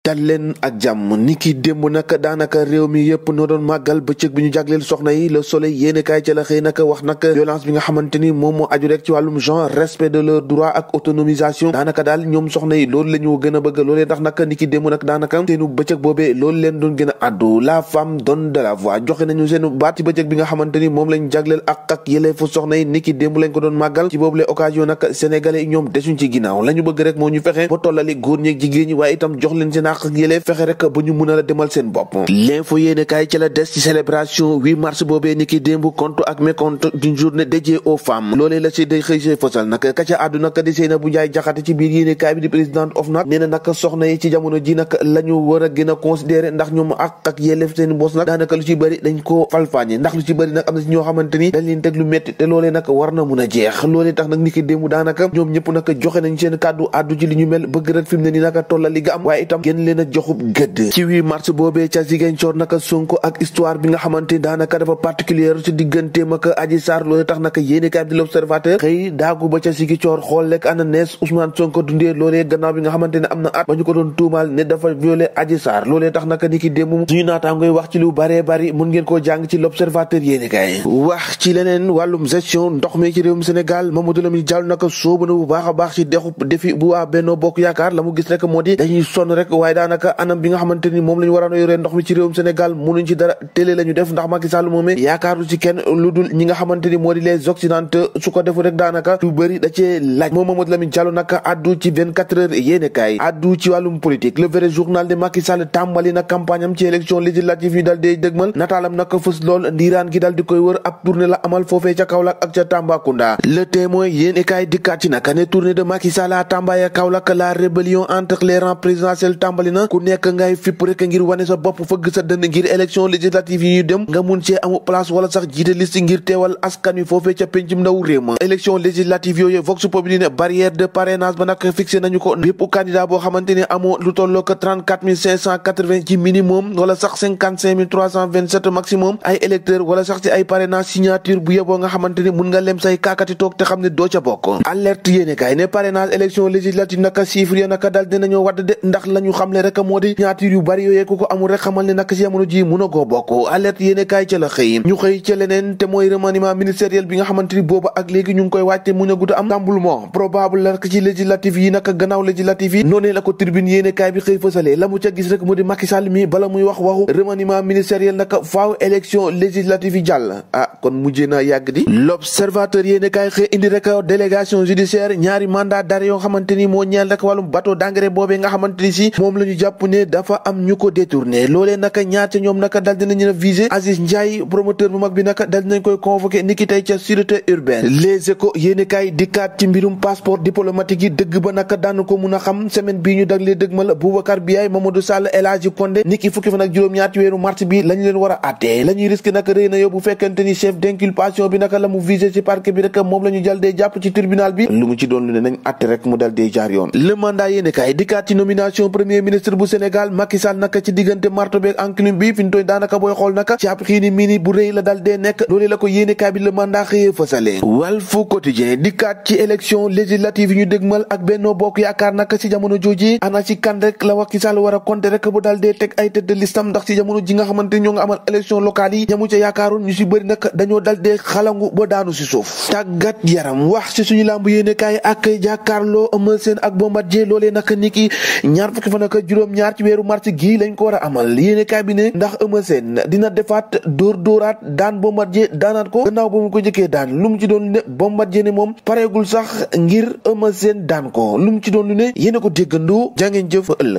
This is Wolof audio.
dal leen ak jàmm niki démb nag daanaka réew mi yëpp noo doon màggal bëccëg bi ñu jagleel soxna yi Le Soleil yéene kaay ca la xëy nag wax nag violence bi nga xamante ni moom moo aju rek ci wàllum genre respect de leurs droits ak autonomisation daanaka daal ñoom soxna yi loolu la ñu gën a bëgg loolee tax nag niki démb nag daanaka seenu bëccëg boobee loolu leen doon gën a addu la femme donne de la voix joxe nañu seenu baat ci bëccëg bi nga xamante ni moom lañ jagleel ak yelleefu soxna yi niki démb lañ ko doon màggal ci boobu le occasion nag sénégalais yi ñoom desuñ ci ginnaaw la ñu bëgg rek moo ñu fexe ba tollali góor ñeeg jigéen ñi waaye itam jox leen seen àq ak yelleef fexe rek ba ñu mën a la demal seen bopp. L'info yéene kaay ci la des ci célébration 8 mars boobee ni ki démb compte ak mécompte d'une journée dédiée aux femmes loolee la ci day xëy see fësal nag ka ca àddu nag di Seynabou Ndiaye Jaxate ci biir yéene kaay bi di présidente OFNAC nee na nag soxna yi ci jamono ji nag la ñu war a gën a considérer ndax ñoom ak yelleef seen bos nag daanaka lu ci bëri dañ ko falfaañe ndax lu ci bëri nag am na ci ñoo xamante ni dañ leen teg lu métti te loolee nag war na mun a jeex loolee tax nag ni ki démb daanaka ñoom ñëpp nag joxe nañ seen kàddu àddu ci li ñu mel bëgg rek fi mu ne ni nag tollali ga am waaye itam gën leen a joxub gëdd ci 8 mars boobee ca Ziguinchor naka Sonko ak histoire bi nga xamante ni daanaka dafa particulière ci digganteem ak Adji Sarr loolu tax naka yéene kaay bi di l'Observateur xëy daagu ba ca Ziguinchor xool lekk ana nees Ousmane Sonko dundee loolee gannaaw bi nga xamante ne am na at ba ñu ko doon tuumaal ne dafa violé Adji Sarr loolee tax naka ni ki démb suñu naataangoy wax ci lu baree bari mun ngeen koo jàng ci l'Observateur yéene kaay wax ci leneen wàllum gestion ndox mi ci réewum Sénégal Mamadou Lamine Diallo naka soobu na bu baax a baax ci défi bu waa Benno Bokk Yaakaar la mu gis rek moo di dañuy sonn rek waaye daanaka anam bi nga xamante ni moom la ñu war a yoree ndox mi ci réewum Sénégal mënuñ ci dara télé la ñu def ndax Macky Sall moomee yaakaaru ci kenn lu dul ñi nga xamante ni moo di les occidentaux su ko defu rek daanaka lu bëri da cee laaj moom Mamadou Lamine Diallo naka addu ci 24 heures yéene kaay addu ci wàllum politique le vrai journal de Macky Sall tàmbali na campagne am ci élection législative yi dal dee dëgmal nataalam naka fës lool ndiiraan gi dal di koy wër ab tournée la amal foofee ca Kaolack ak ca Tambacounda le témoin yéene kaay dikkaat ci naka ne tournée de Macky Sall à Tamba ya Kaolack la rébellion entre les rangs présidentiels tàmbali na ku nekk ngay fipp rek ngir wane sa bopp fëgg sa dënd ngir élection législative yi ñu dem nga mun cee amu place wala sax jiite liste ngir teewal askan wi foofee ca pencum ndaw réew ma élection législative yooyu Vox Populi ne barrière de parrainage ba nag fixé nañu ko bépp candidat boo xamante ne amoo lu tolloo ko 34 580 ci minimum wala sax 55 327 maximum ay électeurs wala sax ci ay parrainage signature bu yeboo nga xamante ni mun nga lem say kaakati toog te xam ne doo ca bokk alerte yéene kaay ne parrainage élection législative naka chiffre ya naka dal dinañoo wadd de ndax la ñu xamle rek moo di signature yu bari yooyee ku ko amul rek xamal ne nag ci jamono ji mun a goo bokk alerte yéene kaay ca la xëy ñu xëy ca leneen te mooy remaniement ministériel bi nga xamante ni booba ak léegi ñu ngi koy wàcc te mun a gudd am tàmbulement probable la rek ci législative yi naka gannaaw législative yi noonee la ko tribune yéene kaay bi xëy fësale la mu ca gis rek mu di Macky Sall mi bala muy wax waxu remaniement ministériel naka faaw élection législative yi jàll kon mujjee naa yàgg di l'observateur yéene kaay xëy indi rek délégation judiciaire ñaari mandat d'arrêt yoo xamante ni moo ñeel rek wàllum bateau d'engrais boobee nga xamante ni si moom la ñu jàpp ne dafa am ñu ko détourné loolee naka ñaar ca ñoom naka dal dinañu viser Aziz Ndiaye promoteur bu mag bi naka dal dinañ koy convoqué niki tey ca sûreté urbaine les échos yéene kaay dikkaat ci mbirum passeport diplomatique yi dëgg ba naka daan ko mun a xam semaine bii ñu daglee dëgmal Boubacar Biaye Mamadou Sall El Hadji Condé niki fukki fan ak juróom-ñaar ci weeru mars bi lañu leen war a àttee la ñuy risque naka rëy na yow bu fekkente ni chef d'inculpation bi naka la mu visé ci parquet bi rek moom la ñu jal dee jàpp ci tribunal bi lu mu ci doon lu ne nañ àtte rek mu dal dee jaar yoon le mandat yéene kaay dikkaat ci nomination premier ministre bu Sénégal Macky Sall naka ci diggante marto beeg enclume bi fi ñu tooy daanaka booy xool naka ci ab xiini mini bu rëy la dal dee nekk loolu la ko yéene kaay bi le mandat xëyee fësale Walf Quotidien dikkaat ci élection législative yi ñu dégmal ak Benno Bokk Yaakaar naka ci jamono jooji ana ci kan rek la Macky Sall war a compter rek bu dal dee teg ay tête de listam ndax ci jamono ji nga xamante ñoo nga amal élection locale yi ñamu ca yaakaaroon ñu si bëri nag dañoo dal dee xalangu ba daanu si suuf tàggat yaram wax ci suñu làmb yéene kaay ak jàkkaarloo Eumeu Sène ak Bombardier loolee nag niki ñaar fukki fan ak juróom-ñaar ci weeru mars gii lañ ko war a amal yéene kaay bi ne ndax Eumeu Sène dina defaat dóoraat daan Bombardier daanaat ko gannaaw ba mu ko njëkkee daan lu mu ci doon lu ne Bombardier ne moom pareegul sax ngir Eumeu Sène daan ko lu mu ci doon lu ne yéene ko déggandoo jàngeen jëf ba ëllëg